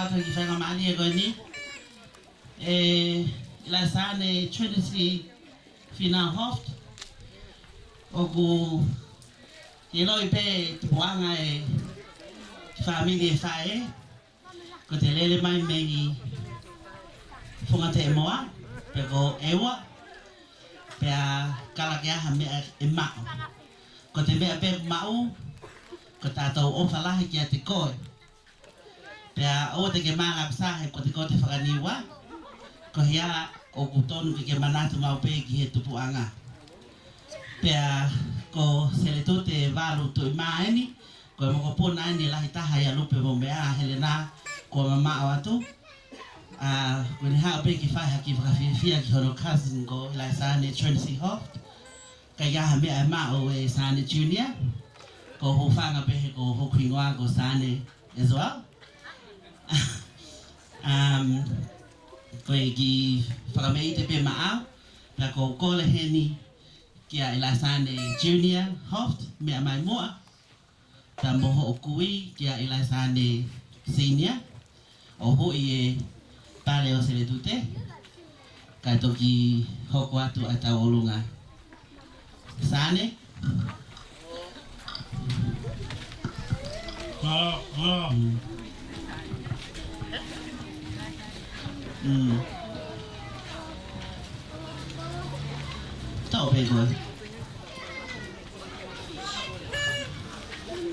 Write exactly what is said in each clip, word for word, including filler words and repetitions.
Ki he faingamālie ko eni, ʻe ʻIlaisaane Trinity Finau Hoft, ʻoku ʻiloʻi pē tupuʻanga ʻe he fāmili ʻe fā ē, ko ʻete lele mai mei Funga Teʻemoa, pea ko ʻEua, pea kala ke ʻi ai ha meʻa ʻe maʻu. Ko ʻete meʻa pē maʻu, ko ʻetau ʻofa lahi kiate koe. Pea ʻoua te ke mālō ʻaupito he ko ʻete, ko ʻete fakaniua, ko e hā ʻoku tonu ke ke manatu maʻu pē ki he tupuʻanga. Pea ko Seletute Valu Tuʻimā eni, ko e mokopuna eni lahi taha ia ʻa Lupe mo Meʻa, Helena, kuo mamaʻo atu. ʻA, ko ʻene haʻu pē ke fai ha kiʻi fakafiefia ki hono cousin ko ʻIlaisaane Trinity Hoft. Ka ʻi ai ha meʻa ʻe maʻu ʻe Saane Junior, ko hoʻo hūfanga pē he ko hoku hingoa ko Saane as well. Um, ko e kiʻi fakameʻite pē maʻau, pea ʻoku ou kole heni kia ʻIlaisaane Junior Hoft, meʻa mai muʻa, pea mo hoʻo kui kia ʻIlaisaane Senior, ʻo huʻi e pale ʻo Seletute, kae toki hoko atu ʻa ʻetau ʻolunga. Saane? Mālō, mālō. Mm. Mm. Tau pē koe.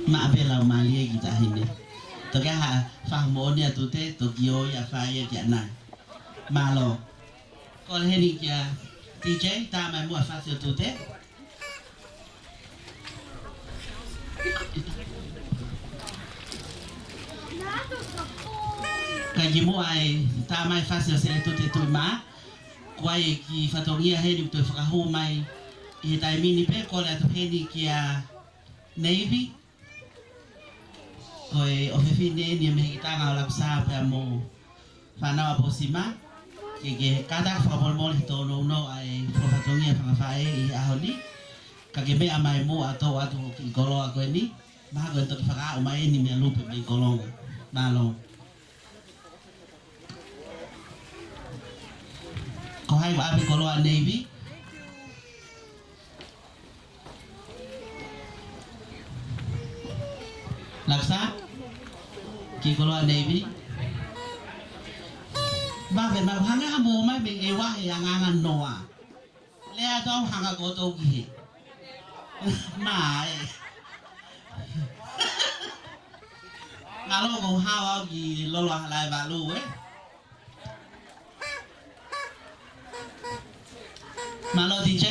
Maʻa pē lau mālie ki taʻahine. Toki ʻai ha fahu moʻoni ʻa Tute, toki ʻoua ʻe fai ia ki ʻanai. Mālō. Kole heni kia D J, tā mai muʻa fasi ʻo Tute. Kae kimuʻa e tā mai fasi ʻo Seletute Tuʻimā, ko e kiʻi fatongia heni ʻoku toe fakahū mai ʻi he taimi ni pē, kole atu heni kia Neivi, ko e ʻofefine eni ʻa e mehikitanga ʻo Lakusā pea mo Fānau ʻa Pōsima, ke ke kātaki fakamolemole he tōnounou ʻa e fakafatongia fanga faʻē ʻi he ʻaho ni, ka ke meʻa mai muʻa ʻo toʻo atu hoʻo kiʻi koloa ko eni, mahalo ko e toki fakaaʻu mai eni meia Lupe mei Kolonga. Mālō. Ko hai ʻoku ʻave koloa Neivi? Lakusā? Kiʻi koloa Neivi? Vave, mau hanga ha mō mai mei ʻEua he ʻangaʻanga noa. Lea atu au hanga kotoa ki hē. Mai. Ngalo ko hao au ki lolo halaevalu, ē. Mālō, D J.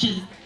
Chin.